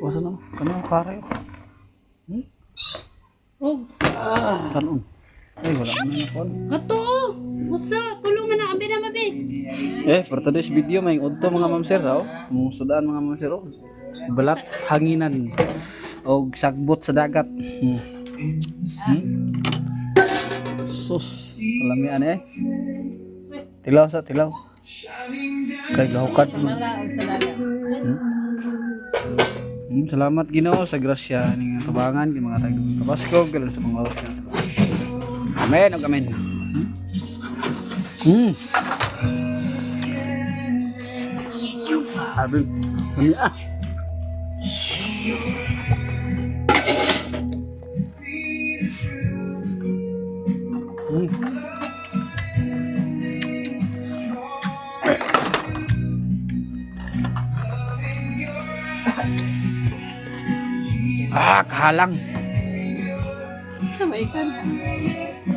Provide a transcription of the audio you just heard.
Wasa na. Kano kare. Og Kanon. Ay, wala man na kon. kato oh. Usa, tulungan na abi na mabi. Eh, for today's video may udto, mga ma'am sir, oh. Mong sudaan, mga ma'am sir, oh. Balat hanginan og sagbot sa dagat. Sus, kalamian eh. Tilaw sa tilaw. Kay gahukad mo. Wala og sa dagat. Salamat Ginoo sa grasya ning tabangan kay mga tag Tabasco galon sa mga oras sa. Amen ug amen. Abi. Kami ah. Ah, kahalang. Sabay ka na.